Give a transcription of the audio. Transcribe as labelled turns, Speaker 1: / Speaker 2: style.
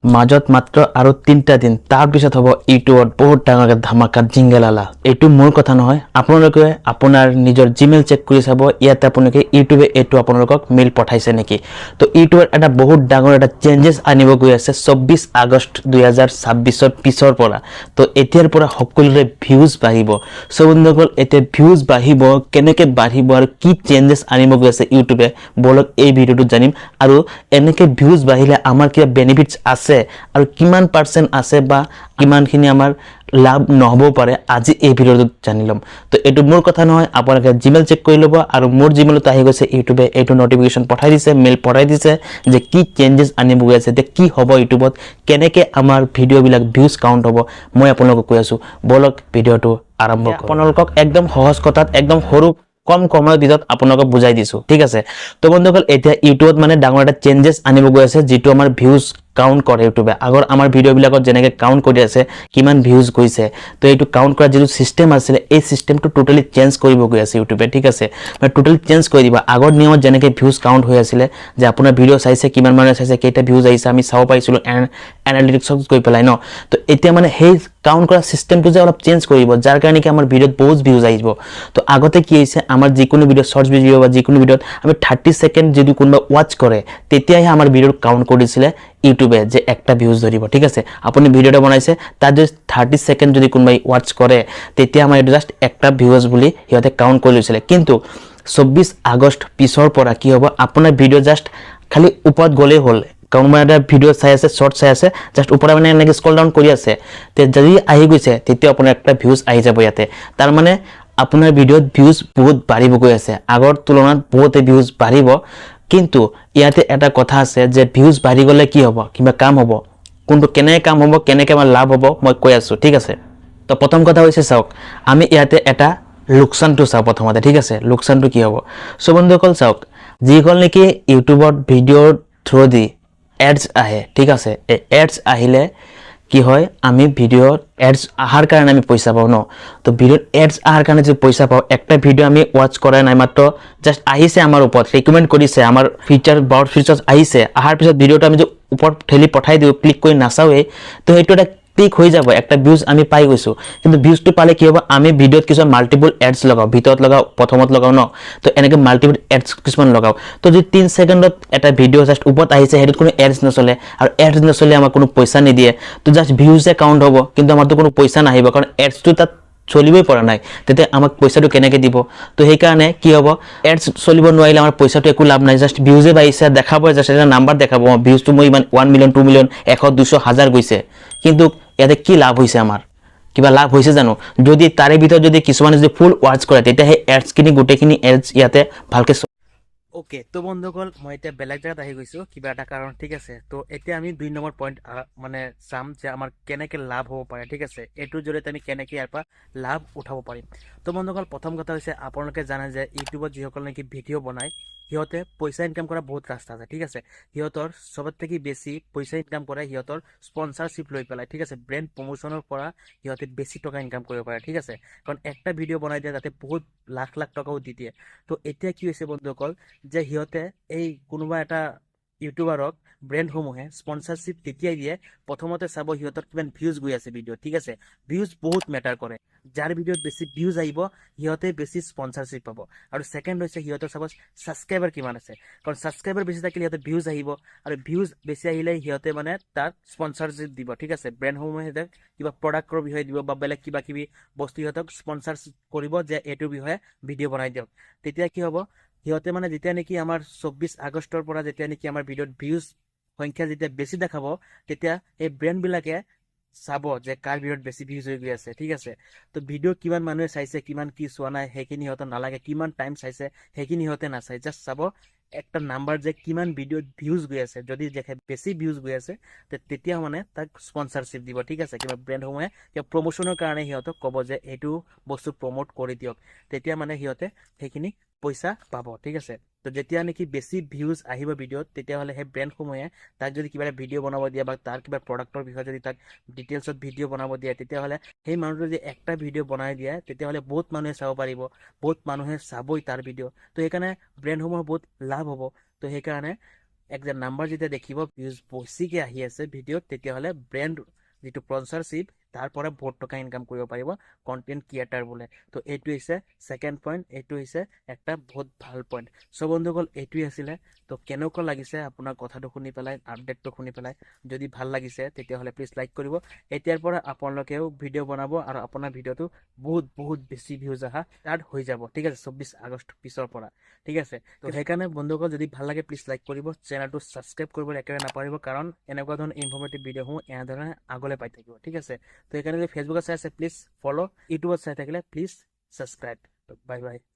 Speaker 1: মাজত মাত্ৰ আৰু 3টা দিন, তাৰপিছত হ'ব ইউটিউবত বহুত ডাঙৰকৈ ধামাকা জিংগেলালা। এইটো মোৰ কথা নহয়, আপোনালোকে আপোনাৰ নিজৰ জিমেইল চেক কৰি চাব। ইয়াতে আপোনালোকে ইউটিউবে এইটো আপোনালোকক মেইল পঠাইছে নেকি। তো ইউটিউবত এটা বহুত ডাঙৰ এটা চেঞ্জেছ আনিব গৈ আছে 24 আগষ্ট 2026ৰ পিছৰ পৰা। তো এতিয়াৰ পৰা সকলোৰে ভিউজ বাঢ়িব। চ' বন্ধুসকল, এতিয়া ভিউজ বাঢ়িব, কেনেকৈ বাঢ়িব আৰু কি চেঞ্জেছ আনিব গৈ আছে ইউটিউবে, ব'লক এই ভিডিঅ'টোত জানিম। আৰু এনেকৈ ভিউজ বাঢ়িলে আমাৰ কিবা বেনিফিটছ আছে আৰু কিমান পাৰ্চেণ্ট আছে বা কিমানখিনি আমাৰ লাভ নহ'বও পাৰে, আজি এই ভিডিঅ'টোত জানি ল'ম। তো এইটো মোৰ কথা নহয়, আপোনালোকে জিমেইল চেক কৰি ল'ব। আৰু মোৰ জিমেইলত আহি গৈছে, ইউটিউবে এইটো নটিফিকেশ্যন পঠাই দিছে, মেইল পঠাই দিছে যে কি চেঞ্জেছ আনিব গৈ আছে। এতিয়া কি হ'ব ইউটিউবত, কেনেকৈ আমাৰ ভিডিঅ'বিলাক ভিউজ কাউণ্ট হ'ব, মই আপোনালোকক কৈ আছোঁ। ব'লক, ভিডিঅ'টো আৰম্ভ কৰোঁ। আপোনালোকক একদম সহজ কথাত, একদম সৰু কম সময়ৰ ভিতৰত আপোনালোকক বুজাই দিছোঁ, ঠিক আছে? তো বন্ধুসকল, এতিয়া ইউটিউবত মানে ডাঙৰ এটা চেঞ্জেছ আনিব গৈ আছে, যিটো আমাৰ ভিউজ কাউণ্ট কৰে ইউটিউবে। আগৰ আমাৰ ভিডিঅ'বিলাকত যেনেকৈ কাউণ্ট কৰি আছে কিমান ভিউজ গৈছে, তো এইটো কাউণ্ট কৰা যিটো ছিষ্টেম আছিলে, এই ছিষ্টেমটো টোটেলি চেঞ্জ কৰিব গৈ আছে ইউটিউবে, ঠিক আছে? মানে টোটেলি চেঞ্জ কৰি দিব। আগৰ নিয়মত যেনেকৈ ভিউজ কাউণ্ট হৈ আছিলে যে আপোনাৰ ভিডিঅ' চাইছে, কিমান মানুহে চাইছে, কেইটা ভিউজ আহিছে, আমি চাব পাৰিছিলোঁ এনালিটিক্সত গৈ পেলাই ন। তো এতিয়া মানে সেই কাউণ্ট কৰা ছিষ্টেমটো যে অলপ চেঞ্জ কৰিব, যাৰ কাৰণে কি আমাৰ ভিডিঅ'ত বহুত ভিউজ আহিব। তো আগতে কি হৈছে, আমাৰ যিকোনো ভিডিঅ', শ্বৰ্টছ ভিডিঅ' বা যিকোনো ভিডিঅ'ত আমি 30 ছেকেণ্ড যদি কোনোবা ৱাচ কৰে, তেতিয়াহে আমাৰ ভিডিঅ'টো কাউণ্ট কৰিছিলে ইউটিউবে যে একটা ভিউজ ধৰিব, ঠিক আছে? আপুনি ভিডিঅ' এটা বনাইছে, তাত যদি 30 ছেকেণ্ড যদি কোনোবাই ৱাচ কৰে, তেতিয়া আমাৰ এইটো জাষ্ট একটা ভিউজ বুলি সিহঁতে কাউণ্ট কৰি লৈছিলে। কিন্তু 24 আগষ্ট পিছৰ পৰা কি হ'ব? আপোনাৰ ভিডিঅ' জাষ্ট খালি ওপৰত গ'লেই হ'ল। কোনোবা এটা ভিডিঅ' চাই আছে, শ্বৰ্ট চাই আছে, জাষ্ট ওপৰত মানে এনেকৈ স্ক্ৰল ডাউন কৰি আছে, তে যদি আহি গৈছে, তেতিয়া আপোনাৰ একটা ভিউজ আহি যাব ইয়াতে। তাৰমানে আপোনাৰ ভিডিঅ'ত ভিউজ বহুত বাঢ়িব গৈ আছে, আগৰ তুলনাত বহুতে ভিউজ বাঢ়িব। কিন্তু ইয়াতে এটা কথা আছে যে ভিউজ বাঢ়ি গ'লে কি হ'ব, কিবা কাম হ'ব? কোনটো কেনেকৈ কাম হ'ব, কেনেকৈ আমাৰ লাভ হ'ব, মই কৈ আছোঁ, ঠিক আছে? তো প্ৰথম কথা হৈছে, চাওক, আমি ইয়াতে এটা লোকচানটো চাওঁ প্ৰথমতে, ঠিক আছে? লোকচানটো কি হ'ব? চ' বন্ধুসকল, চাওক, যিসকল নেকি ইউটিউবত ভিডিঅ'ৰ থ্ৰুদি এডছ আহে, ঠিক আছে? এই এডছ আহিলে কি হয়, আমি ভিডিঅ'ত এডছ অহাৰ কাৰণে আমি পইচা পাওঁ ন। তো ভিডিঅ'ত এডছ অহাৰ কাৰণে যদি পইচা পাওঁ, একটা ভিডিঅ' আমি ৱাচ কৰা নাই, মাত্ৰ জাষ্ট আহিছে আমাৰ ওপৰত, ৰিকমেণ্ড কৰিছে, আমাৰ ফিচাৰ বাউট ফিচাৰ্ছ আহিছে, অহাৰ পিছত ভিডিঅ'টো আমি যদি ওপৰত ঠেলি পঠাই দিওঁ, ক্লিক কৰি নাচাওঁৱেই, তো সেইটো এটা ক্লিক হৈ যাব, একটা ভিউজ আমি পাই গৈছোঁ। কিন্তু ভিউজটো পালে কি হ'ব? আমি ভিডিঅ'ত কিছুমান মাল্টিপুল এডছ লগাওঁ, ভিতৰত লগাওঁ, প্ৰথমত লগাওঁ ন। তো এনেকৈ মাল্টিপুল এডছ কিছুমান লগাওঁ। তো যদি 3 ছেকেণ্ডত এটা ভিডিঅ' জাষ্ট ওপৰত আহিছে, সেইটোত কোনো এডছ নচলে আৰু এডছ নচলে আমাক কোনো পইচা নিদিয়ে। তো জাষ্ট ভিউজে কাউণ্ট হ'ব, কিন্তু আমাৰতো কোনো পইচা নাহিব, কাৰণ এডছটো তাত চলিবই পৰা নাই। তেতিয়া আমাক পইচাটো কেনেকৈ দিব? তো সেইকাৰণে কি হ'ব, এডছ চলিব নোৱাৰিলে আমাৰ পইচাটো একো লাভ নাই। জাষ্ট ভিউজে বাঢ়িছে দেখাব, জাষ্ট এটা নাম্বাৰ দেখাব, ভিউজটো মই ইমান 1 মিলিয়ন, 2 মিলিয়ন, 100, 200, হাজাৰ গৈছে। কিন্তু ইয়াতে কি লাভ হৈছে আমাৰ? কিবা লাভ হৈছে জানো? যদি তাৰে ভিতৰত যদি কিছুমানে যদি ফুল ৱাচ কৰে, তেতিয়া সেই এডছখিনি, গোটেইখিনি এডছ ইয়াতে ভালকৈ
Speaker 2: অ'কে, তো বন্ধুসকল, মই এতিয়া বেলেগ জেগাত আহি গৈছোঁ কিবা এটা কাৰণ, ঠিক আছে? তো এতিয়া আমি 2 নম্বৰ পইণ্ট মানে চাম যে আমাৰ কেনেকৈ লাভ হ'ব পাৰে, ঠিক আছে? এইটোৰ জৰিয়তে আমি কেনেকৈ ইয়াৰ পৰা লাভ উঠাব পাৰিম। তো বন্ধুসকল, প্ৰথম কথা হৈছে, আপোনালোকে জানে যে ইউটিউবত যিসকল নেকি ভিডিঅ' বনায়, সিহঁতে পইচা ইনকাম কৰা বহুত ৰাস্তা আছে, ঠিক আছে? সিহঁতৰ চবত থাকি বেছি পইচা ইনকাম কৰে সিহঁতৰ স্পনচাৰশ্বিপ লৈ পেলাই, ঠিক আছে? ব্ৰেণ্ড প্ৰমোশ্যনৰ পৰা সিহঁতে বেছি টকা ইনকাম কৰিব পাৰে, ঠিক আছে? কাৰণ একটা ভিডিঅ' বনাই দিয়ে, তাতে বহুত লাখ লাখ টকাও দি দিয়ে। তো এতিয়া কি হৈছে বন্ধুসকল, যে সিহঁতে এই কোনোবা এটা ইউটিউবাৰক ব্ৰেণ্ডসমূহে স্পনচাৰশ্বিপ তেতিয়াই দিয়ে, প্ৰথমতে চাব সিহঁতৰ কিমান ভিউজ গৈ আছে ভিডিঅ', ঠিক আছে? ভিউজ বহুত মেটাৰ কৰে। যাৰ ভিডিঅ'ত বেছি ভিউজ আহিব, সিহঁতে বেছি স্পনচাৰশ্বিপ পাব। আৰু ছেকেণ্ড হৈছে সিহঁতৰ চাব ছাবস্ক্ৰাইবাৰ কিমান আছে, কাৰণ ছাবস্ক্ৰাইবাৰ বেছি থাকিলে সিহঁতে ভিউজ আহিব আৰু ভিউজ বেছি আহিলে সিহঁতে মানে তাত স্পনচাৰশ্বিপ দিব, ঠিক আছে? ব্ৰেণ্ডসমূহে সিহঁতক কিবা প্ৰডাক্টৰ বিষয়ে দিব বা বেলেগ কিবা কিবি বস্তু সিহঁতক স্পনচাৰশ্বিপ কৰিব যে এইটোৰ বিষয়ে ভিডিঅ' বনাই দিয়ক। তেতিয়া কি হ'ব, সিহঁতে মানে যেতিয়া নেকি আমাৰ 24 আগষ্টৰ পৰা যেতিয়া নেকি আমাৰ ভিডিঅ'ত ভিউজ সংখ্যা যেতিয়া বেছি দেখাব, তেতিয়া এই ব্ৰেণ্ডবিলাকে চাব যে কাৰ ভিডিঅ'ত বেছি ভিউজ হৈ গৈ আছে, ঠিক আছে? তো ভিডিঅ' কিমান মানুহে চাইছে, কিমান কি চোৱা নাই, সেইখিনি সিহঁতৰ নালাগে। কিমান টাইম চাইছে, সেইখিনি সিহঁতে নাচায়। জাষ্ট চাব একটা নাম্বাৰ যে কিমান ভিডিঅ'ত ভিউজ গৈ আছে। যদি দেখে বেছি ভিউজ গৈ আছে, তেতিয়া মানে তাক স্পনচাৰশ্বিপ দিব, ঠিক আছে? কিবা ব্ৰেণ্ডসমূহে কিবা প্ৰমোশ্যনৰ কাৰণে সিহঁতক ক'ব যে এইটো বস্তু প্ৰমোট কৰি দিয়ক। তেতিয়া মানে সিহঁতে সেইখিনি পইচা পাব, ঠিক আছে? তো যেতিয়া নেকি বেছি ভিউজ আহিব ভিডিঅ'ত, তেতিয়াহ'লে সেই ব্ৰেণ্ডসমূহে তাক যদি কিবা এটা ভিডিঅ' বনাব দিয়ে বা তাৰ কিবা প্ৰডাক্টৰ বিষয়ে যদি তাক ডিটেইলছত ভিডিঅ' বনাব দিয়ে, তেতিয়াহ'লে সেই মানুহটোৱে যদি একটা ভিডিঅ' বনাই দিয়ে, তেতিয়াহ'লে বহুত মানুহে চাব পাৰিব, বহুত মানুহে চাবই তাৰ ভিডিঅ'। তো সেইকাৰণে ব্ৰেণ্ডসমূহৰ বহুত লাভ হ'ব। তো সেইকাৰণে একটা নাম্বাৰ যেতিয়া দেখিব, ভিউজ বেছিকৈ আহি আছে ভিডিঅ'ত, তেতিয়াহ'লে ব্ৰেণ্ড যিটো স্পনচাৰশ্বিপ, তাৰ পৰা বহুত টকা ইনকাম কৰিব পাৰিব কণ্টেণ্ট ক্ৰিয়েটাৰ বোলে। তো এইটো হৈছে ছেকেণ্ড পইণ্ট, এইটো হৈছে একটা বহুত ভাল পইণ্ট। চ' বন্ধুসকল, এইটোৱে আছিলে। তো কেনেকুৱা লাগিছে আপোনাৰ কথাটো শুনি পেলাই, আপডেটটো শুনি পেলাই? যদি ভাল লাগিছে, তেতিয়াহ'লে প্লিজ লাইক কৰিব। এতিয়াৰ পৰা আপোনালোকেও ভিডিঅ' বনাব আৰু আপোনাৰ ভিডিঅ'টো বহুত বহুত বেছি ভিউজ অহা ষ্টাৰ্ট হৈ যাব, ঠিক আছে, 24 আগষ্ট পিছৰ পৰা, ঠিক আছে। তো সেইকাৰণে বন্ধুসকল, যদি ভাল লাগে প্লিজ লাইক কৰিব, চেনেলটো ছাবস্ক্ৰাইব কৰিবলৈ একেবাৰে নাপাহৰিব, কাৰণ এনেকুৱা ধৰণৰ ইনফৰ্মেটিভ ভিডিঅ'সমূহ এনেধৰণে আগলৈ পাই থাকিব, ঠিক আছে। তো সেইকাৰণে যদি ফেচবুকত চাই আছে, প্লিজ ফ'ল', ইউটিউবত চাই থাকিলে প্লিজ ছাবস্ক্ৰাইব। Bye bye.